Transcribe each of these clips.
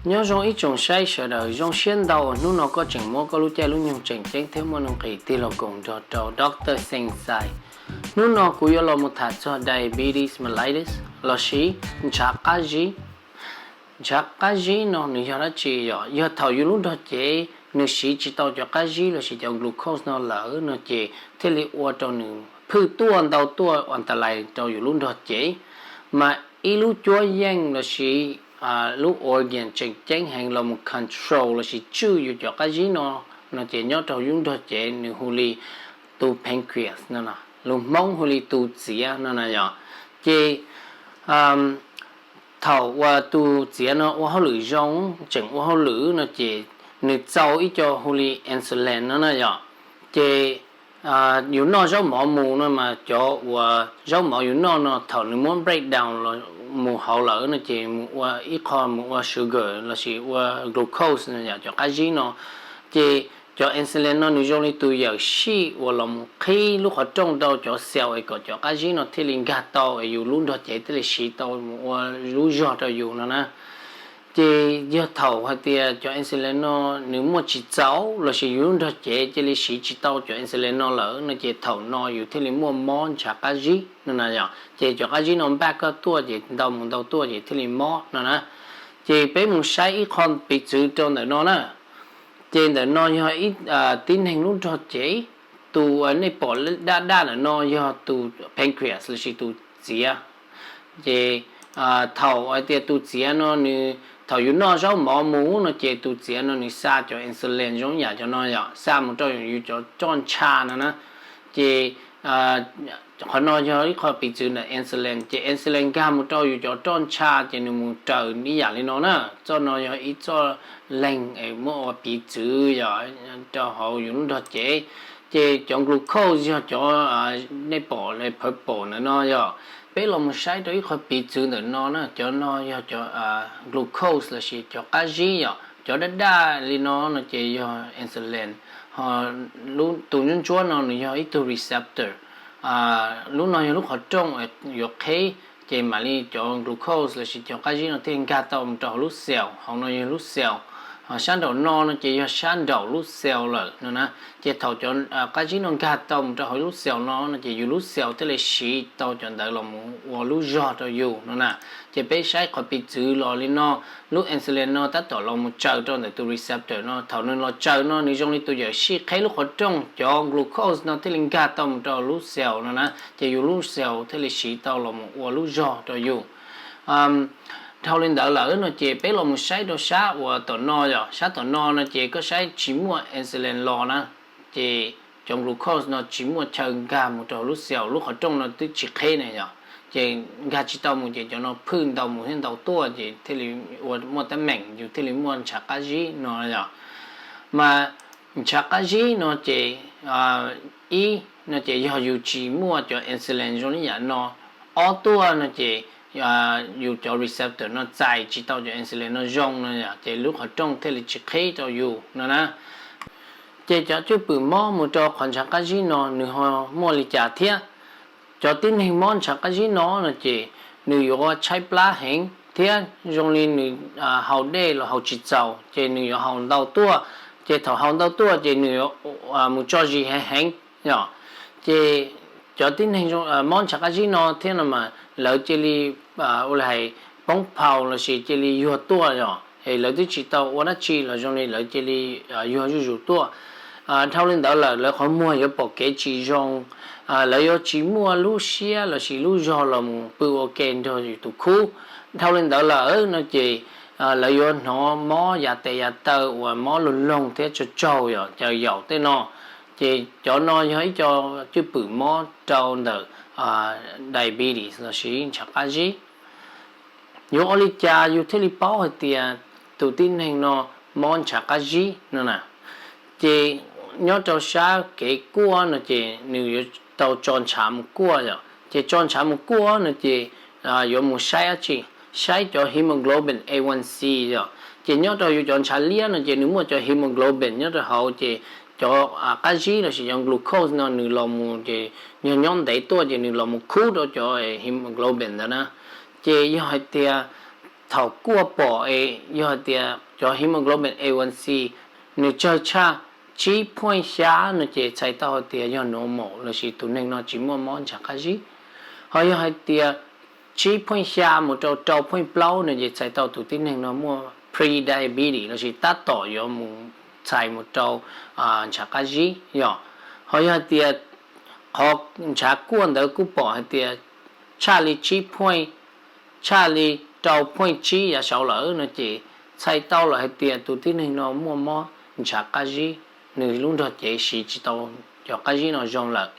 Nyob zoo ib tsoom saib sawv daws, zoo siab ntau uas hnub no koj tseem muab koj lub caij lub nyoog tseem ceeb thiab muaj nuj nqis tig los koom nrog rau Doctor Xees Xais. Hnub no kuv yuav los mus tham txog diabetes mellitus lossis ntshav qab zib. Ntshav qab zib no nws yog dab tsi? Yog, yog thaum yus lub nrog cev nws siv tsis tau cov qab zib lossis cov glucose no lawm no ces thiaj li ua rau nws phwj tuaj ntau tuaj ua nta lais rau yus lub nrog cev. Mas ib lub cuab yeej lossis lub organ tseem ceeb heev los mus control lossis tswj yus cov qab zib no, no ces nyob rau yus lub nrog cev nws hu li tus pancreas no, lus Hmoob hu li tus txiav no na yom. Ces thaum uas tus txiav no ua hauj lwm zoo, tseem ua hauj lwm no ces nws txau ib co hu li insulin no na yom. Ces yus noj zaub mov mus no mas cov uas zaub mov yus noj no thaum nws muab breakdown los mus hauv lawm no ces mus ua ib qho mus ua sugar lossis ua glucose no yom, cov qab zib no. Ces cov insulin no nws zoo li tus yawm sij uas los mus qhib lub qhov rooj rau cov cell es kom cov qab zib no thiaj li nkag tau es yus lub nrog cev thiaj li siv tau mus ua lub zog rau yus no na. Ces yog thaum hais tias cov insulin no nws muaj tsis txaus lossis yus lub nrog cev cia li siv tsis tau cov insulin no lawm no ces thaum no yus thiaj li muaj mob ntshav qab zib no na yom. Ces cov qab zib no npaj koj tuaj ces ntau mus ntau tuaj ces thiaj li mob no na. Ces peb mus saib ib qho piv txwv rau ntawm no na. Ces ntawm no yog ib tib neeg lub nrog cev, tus nej pom daj daj ntawm no yog tus pancreas lossis tus txiav. Ces thaum hais tias tus txiav no nws, thaum yus noj zaub mov mus no ces tus txiav no nws xa cov insulin zoo yam cov no yom, xa mus rau yus cov roj ntsha no na. Ces qhov no yog ib qho piv txwv ntawm insulin, ces insulin nkag mus rau yus cov roj ntsha ces nws mus raws ib yam li no na. Txoj no yog ib txoj leeg es muab ua piv txwv yom, rau hauv yus lub nrog cev. Ces cov glucose yog cov nej pom li purple ntawm no yom. Peb los mus saib rau ib qho piv txwv ntawm no na, cov no yog cov glucose lossis cov qab zib yom, cov daj daj li no no ces yog insulin, ho tus ntsuab ntsuab no nws yog ib tug receptor. Lub no yog lub qhov rooj yuav qheb, ces mam li cov glucose lossis cov qab zib no thiaj nkag tau mus rau hauv lub cell, hauv no yog lub cell. Ho sab nraum no no ces yog sab nraum lub cell lawm no na. Ces thaum cov qab zib no nkag tau mus rau hauv lub cell no no ces yus lub cell thiaj li siv tau cov ntawd los mus ua lub zog rau yus no na. Ces peb saib qhov piv txwv los li no, lub insulin no tab tom los mus tsaws rau ntawm tus receptor no, thaum nws los tsaws no nws zoo li tus yawm sij qheb lub qhov rooj, cov glucose no thiaj li nkag tau mus rau lub cell no na, ces yus lub cell thiaj li siv tau los mus ua lub zog rau yus. Dhau li ntawd lawm no ces peb los mus saib rau sab uas tom no yom, sab tom no no ces koj saib tsis muaj insulin los na, ces cov glucose no tsis muaj chaw nkag mus rau lub cell, lub qhov rooj no twb tsis qheb ne yom, ces nkag tsis tau mus ces cov no phwj ntau mus thiab ntau tuaj ces thiaj li ua muaj teeb meem yus thiaj li muaj ntshav qab zib no yom. Mas ntshav qab zib no ces ib no ces yog yus tsis muaj cov insulin zoo li yam no, ob tuaj no ces yus cov receptor no txais tsis tau cov insulin no zoo no yom, ces lub qhov rooj thiaj li tsis qheb rau yus no na. Ces cov cwj pwm mob mus rau qhov ntshav qab zib no nws ho muaj li cas thiab? Cov tib neeg mob ntshav qab zib no no ces nws yuav tshaib plab heev thiab zoo li nws haus dej los haus tsis txaus, ces nws yuav haus ntau tuaj, ces thaum haus ntau tuaj ces nws yuav mus tso zis heev heev yom. Ces cov tib neeg mob ntshav qab zib no thiab no mas lawv cia li ua li hais poob phau lossis cia li yuag tuaj yom, es lawv twb tsis tau ua dab tsi los zoo li lawv cia li yuag zuj zus tuaj. Dhau li ntawd lawm lawv qhov muag yuav pom kev tsis zoo, lawv yuav tsis muaj lub siab lossis lub zog los mus pw ua ke nrog yus tus khub. Dhau li ntawd lawm no ces lawv yuav hnov mob yav tes yav taw uas mob loog loog thiab tsaug tsaug yom, caws yaum tej no. Ces cov no yog ib co cwj pwm mob rau ntawm diabetes lossis ntshav qab zib. Yuav ua li cas yus thiaj li paub hais tias tus tib neeg no mob ntshav qab zib no na? Ces nyob rau sab kev kuaj no ces nws yuav tau tso ntshav mus kuaj yom. Ces tso ntshav mus kuaj no ces yuav mus saib dab tsi? Saib cov hemoglobin A one C yom. Ces nyob rau yus cov ntshav liab no ces nws muaj cov hemoglobin nyob rau hauv, ces cov qab zib lossis cov glucose no nws los mus ces yog nyob ntev tuaj ces nws los mus khub rau cov hemoglobin ntawd na. Ces yog hais tias thaum kuaj pom es yog hais tias cov hemoglobin A one C nws tsawg tshaj tsib point xya no ces txhais tau hais tias yog normal lossis tus neeg no tsis muaj mob ntshav qab zib. Ho yog hais tias tsib point xya mus rau rau point plaub no ces txhais tau tus tib neeg no muaj prediabetes lossis tab tom yuav mus txhais mus rau ntshav qab zib yom. Ho yog hais tias qhov ntshav kuaj ntawd kuj pom hais tias tshaj li tsib point, tshaj li rau point tsib yav saud lawm no ces txhais tau lawm hais tias tus tib neeg no muaj mob ntshav qab zib, nws lub nrog cev siv tsis tau cov qab zib no zoo lawm.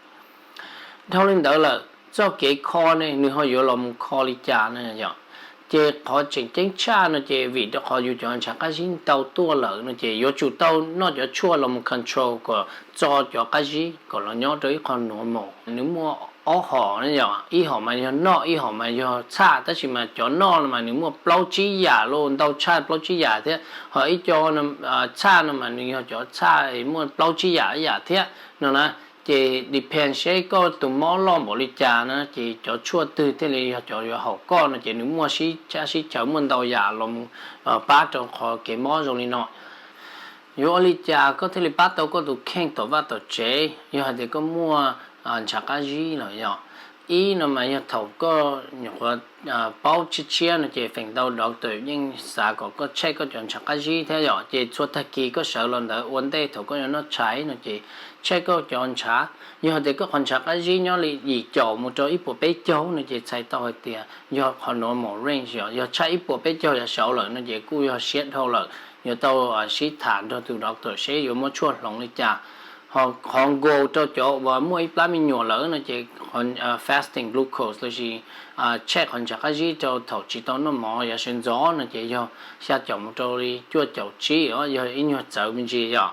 Dhau li ntawd lawm txoj kev kho ne nws ho yuav los mus kho li cas no yom? Ces qhov tseem ceeb tshaj no ces vim rau qhov yus cov ntshav qab zib ntau tuaj lawm no ces yuav tsum tau noj cov tshuaj los mus control kom txo cov qab zib kom los nyob rau ib qho normal. Nws muaj ob hom no yom, ib hom mas yog noj, ib hom mas yog txhaj, tab sis mas cov noj no mas nws muaj plaub tsib yam los ntau tshaj plaub tsib yam thiab, ho ib co txhaj no mas nws yog cov txhaj muaj plaub tsib yam ib yam thiab no na. Ces depend seb koj tus mob loj npaum li cas na ces cov tshuaj twg thiaj li yog cov yuav haum koj no ces nws muaj sib tshab sib chaws muaj ntau yam los pab rau qhov kev mob zoo li no. Yuav ua li cas koj thiaj li pab tau koj tus kheej tom vaj tom tsev yog hais tias koj muaj ntshav qab zib lawm yom? Ib no mas yog thaum koj nyuam qhuav paub tshiab tshiab no ces feem ntau doctor yeej xav kom koj check koj cov ntshav qab zib thiab yom. Ces txhua tag kis koj sawv los ntawd ua ntej thaum koj yuav noj tshais no ces check koj cov ntshav. Yog hais tias koj qhov ntshav qab zib nyob li yim caum mus rau ib puas peb caug no ces txhais tau hais tias yog qhov normal range yom. Yog tshaj ib puas peb caug yav saud lawm no ces kuj yog siab dhau lawm, yuav tau sib tham nrog tus doctor seb yuav muab tshuaj hloov li cas. Ho qhov nkaus rau cov uas muaj ib plab me nyuam lawm no ces fasting glucose lossis check qhov ntshav qab zib rau thaum tsis tau noj mov yav sawv ntxov no ces yog xya caum mus rau li cuaj caum tsib os, yog ib nyuag txawv me ntsis yom.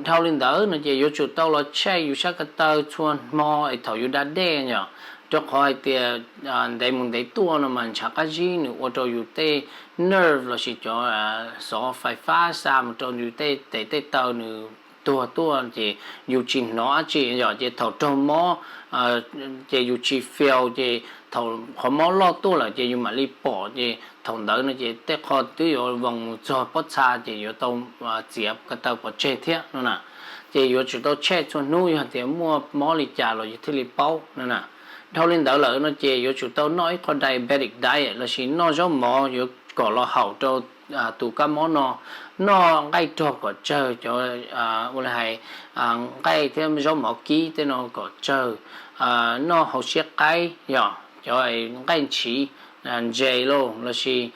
Dhau li ntawd no ces yuav tsum tau los check yus sab ko taw txhua hmo es thaum yus da dej yom, rau qhov hais tias ntev mus ntev tuaj no mas ntshav qab zib nws ua rau yus tej nerve lossis cov xov fais fab xa mus rau yus tej tes tej taw nws tuag tuaj ces yus tsis hnov dab tsi yom. Ces thaum raug mob ces yus tsis feel, ces thaum qhov mob loj tuaj lawm ces yus mam li pom, ces thaum ntawd no ces tej qho twb yuav voos mus txog pob txha ces yuav tau txiav ko taw pov tseg thiab no na. Ces yuav tsum tau check txhua hnub, yog tias muaj mob li cas los yus thiaj li paub no na. Dhau li ntawd lawm no ces yuav tsum tau noj ib qho diabetic diet lossis noj zaub mov yuav kom los haum rau tus kab mob no. Noj nqaij rog kom tsawg, cov ua li hais nqaij thiab zaub mov kib tej no kom tsawg. Noj hauv siab qaib yom, cov nqaij ntshiv, ntses lauj lossis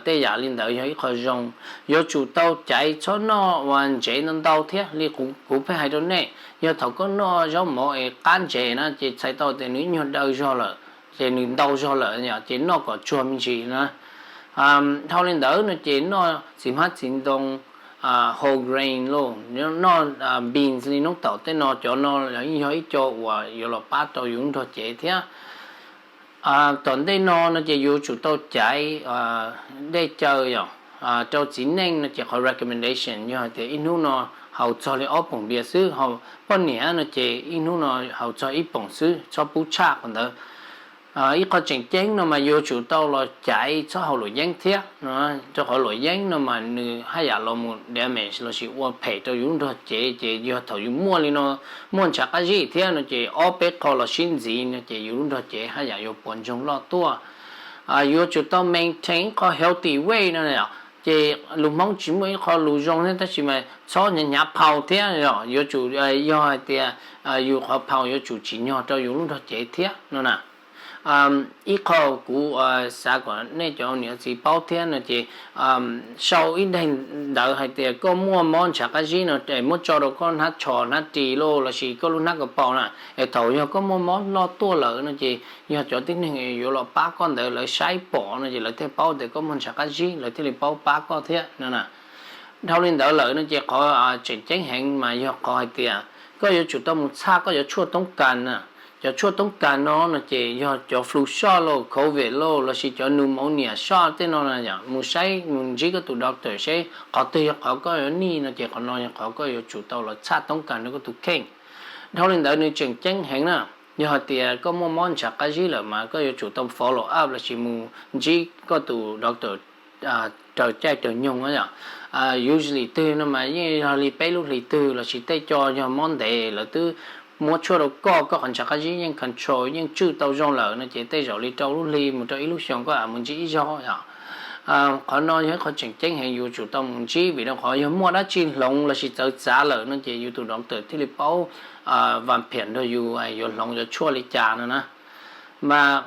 tej yam li ntawd yog ib qho zoo. Yuav tsum tau caiv txhob noj uas ntsev ntau ntau thiab li. Kuv pheej hais rau nej, yog thaum koj noj zaub mov es qab ntses na ces txhais tau tias nws ib nyuag daw zog lawm, ces nws ntau zog lawm yom, ces noj kom tsuag me ntsis na. Dhau li ntawd no ces noj txiv hmab txiv ntoo, whole grain lauj, noj beans li noob taum tej no, cov no yeej yog ib co uas yuav los pab rau yus lub nrog cev thiab. Tom ntej no no ces yuav tsum tau caiv dej caw yom. Rau txiv neej no ces qhov recommendation yog hais tias ib hnub no haus txog li ob poom npias xwb, ho poj niam no ces ib hnub no haus txog ib poom xwb, txhob pub tshaj qhov ntawd. Ib qho tseem ceeb no mas yuav tsum tau los caiv txhob haus luam yeeb thiab, rau qhov luam yeeb no mas nws haj yam los mus damage lossis ua phem rau yus lub nrog cev, ces yog thaum yus muaj li no, muaj ntshav qab zib thiab no ces ob peb qho los sib ntxiv no ces yus lub nrog cev haj yam yuav puas ntsoog loj tuaj. Yuav tsum tau maintain ib qho healthy weight no yom. Ces lus Hmoob tsis muaj ib qho lus zoo thiab tab sis mas txhob hnyav hnyav phau thiab yom. Yuav tsum, yog hais tias yus qhov phau yuav tsum tsim nyog rau yus lub nrog cev thiab no na. Ib qho kuv xav kom nej cov niam txiv paub thiab no ces sau ib daim ntawv hais tias koj muaj mob ntshav qab zib no es muab tso rau koj hnab tsho hnab ris lauj lossis koj lub hnab ko paum na, es thaum yog koj muaj mob loj tuaj lawm no ces yog cov tib neeg yuav los pab koj ntawd lawv saib pom no ces lawv thiaj paub tias koj muaj ntshav qab zib, lawv thiaj li paub pab koj thiab no na. Dhau li ntawd lawm no ces qhov tseem ceeb heev mas yog qhov hais tias koj yuav tsum tau mus txhaj koj cov tshuaj toob kas na. Cov tshuaj toob kas no no ces yog cov flu shot lauj, covid lauj lossis cov pneumonia shot tej no na yom. Mus saib mus ntsib koj tus doctor seb qhov twg yog qhov koj yuav nij no ces qhov no yog qhov koj yuav tsum tau los txhaj toob kas rau koj tus kheej. Dhau li ntawd nws tseem ceeb heev na. Yog hais tias koj muaj mob ntshav qab zib lawm mas koj yuav tsum tau follow up lossis mus ntsib koj tus doctor raws caij raws nyoog yom. Usually twg no mas yeej yog li peb lub hlis twg lossis tej co yog mob ntev lawv twb muab tshuaj rau koj, koj qhov ntshav qab zib yeej control yeej tswj tau zoo lawm no ces tej zaum li rau lub hli mus rau ib lub xyoos koj mus ntsib ib zaug yom. Qhov no yog ib qho tseem ceeb heev yuav tsum tau mus ntsib vim rau qhov yog muaj dab tsi hloov lossis txawv txav lawm no ces yus tus doctor thiaj li paub vas phiam nrog yus yuav hloov yuav tshuaj li cas no na. Mas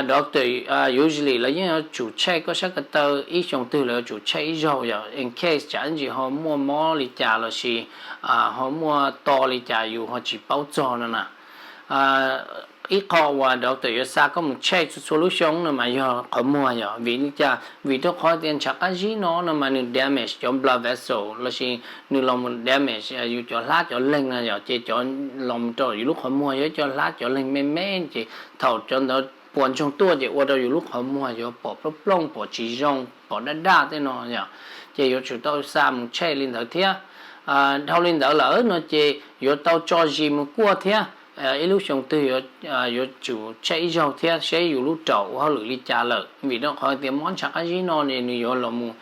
doctor usually lawv yeej yuav tsum check koj sab ko taw ib xyoos twg lawv yuav tsum check ib zaug yom, in case tsam ntsis ho muaj mob li cas lossis ho muaj to li cas yus ho tsis paub txog no na. Ib qho uas doctor yuav xa koj mus check txhua txhua lub xyoo no mas yog qhov muag yom. Vim li cas? Vim rau qhov tias ntshav qab zib no no mas nws damage cov blood vessel lossis nws los mus damage yus cov hlab cov leeg no yom, ces cov los rau yus lub qhov muag yog cov hlab cov leeg me me ces thaum cov ntawd puas ntsoog tuaj ces ua rau yus lub qhov muag yuav pom plooj plooj, pom tsis zoo, pom daj daj tej no yom. Ces yuav tsum tau xa mus check li ntawd thiab. Dhau li ntawd lawm no ces yuav tau tso zis mus kuaj thiab. Ib lub xyoo twg yuav tsum check ib zaug thiab seb yus lub raum ua hauj lwm li cas lawm, vim rau qhov tias mob ntshav qab zib no nws yuav los mus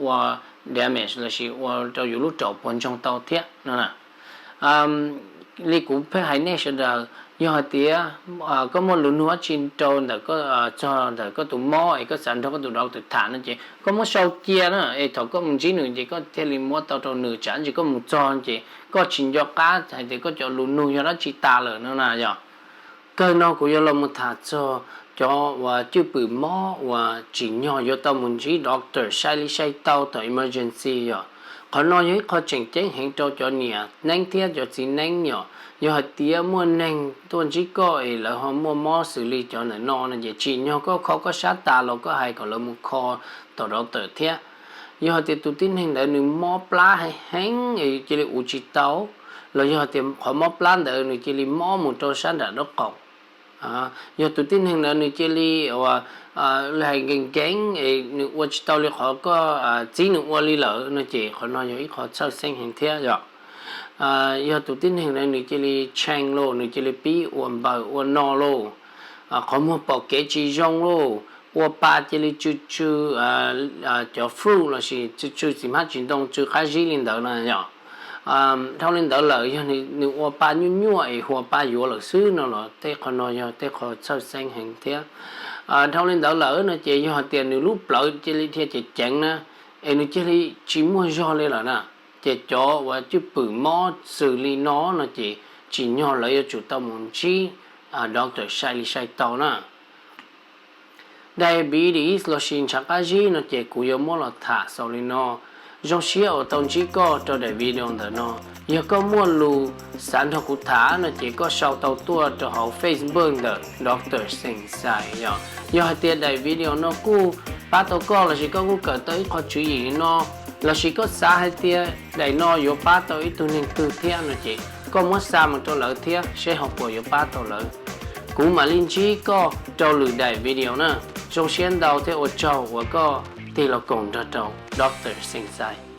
ua damage lossis ua rau yus lub raum puas ntsoog tau thiab no na. Li kuv pheej hais nej sawv daws, yog hais tias koj muaj lus nug dab tsi rau ntawm, txog ntawm koj tus mob es koj xav nrog koj tus doctor tham no ces koj muab sau cia na, es thaum koj mus ntsib nws ces koj thiaj li muab tau rau nws, tsam ntsis koj mus txog ces koj tsis nco qab hais tias koj cov lus nug yog dab tsi tas lawm no na yom. Kawg no kuv yuav los mus tham txog cov uas cwj pwm mob uas tsim nyog yuav tau mus ntsib doctor sai li sai tau thaum emergency yom. Qhov no yog ib qho tseem ceeb heev rau cov niam neeb thiab cov txiv neeb yom. Yog hais tias muaj neeg tuaj ntsib koj es lawv ho muaj mob xws li cov ntawm no no ces tsim nyog koj kho koj sab tas los koj hais kom lawv mus kho tom doctor thiab. Yog hais tias tus tib neeg ntawd nws mob plab heev heev es cia li ua tsis tau, los yog tias qhov mob plab ntawd nws cia li mob mus rau sab nram nraub qaum, yog tus tib neeg ntawd nws cia li ua, hais nkees nkees es nws ua tsis tau li qhov koj txib nws ua li lawm no ces qhov no yog ib qho txhawj xeeb heev thiab yom. Yog tus tib neeg ntawd nws cia li tsheej lauj, nws cia li pib ua npaws ua no lauj, qhov muag pom kev tsis zoo lauj, ua pa cia li tsw tsw cov fruit lossis tsw tsw txiv hmab txiv ntoo, tsw qab zib li ntawd na yom. Dhau li ntawd lawm yog nws ua pa nyuaj nyuaj es hua pa yuav lawm xwb no los tej qho no yog tej qho txhawj xeeb heev thiab. Dhau li ntawd lawm no ces yog hais tias nws lub plawv cia li dhia ceev ceev na, es nws cia li tsis muaj zog li lawm na, ces cov uas cwj pwm mob xws li no no ces tsim nyog lawv yuav tsum tau mus ntsib doctor sai li sai tau na. Diabetes lossis ntshav qab zib no ces kuv yuav muab los tham xaus li no. Zoo siab uas tau ntsib koj rau daim video ntawm no. Yog koj muaj lus xav nrog kuv tham no ces koj sau tau tuaj rau hauv Facebook ntawm Doctor Xeem Xais yom. Yog hais tias daim video no kuj pab tau koj lossis koj kuj kawm tau ib qho tswv yim no, lossis koj xav hais tias daim no yuav pab tau ib tug neeg twg thiab no ces koj muab xa mus rau lawv thiab seb ho puas yuav pab tau lawv. Kuv mam li ntsib koj rau lwm daim video na. Zoo siab ntau thiab ua tsaug uas koj tig los koom nrog rau Doctor Xeem Xais.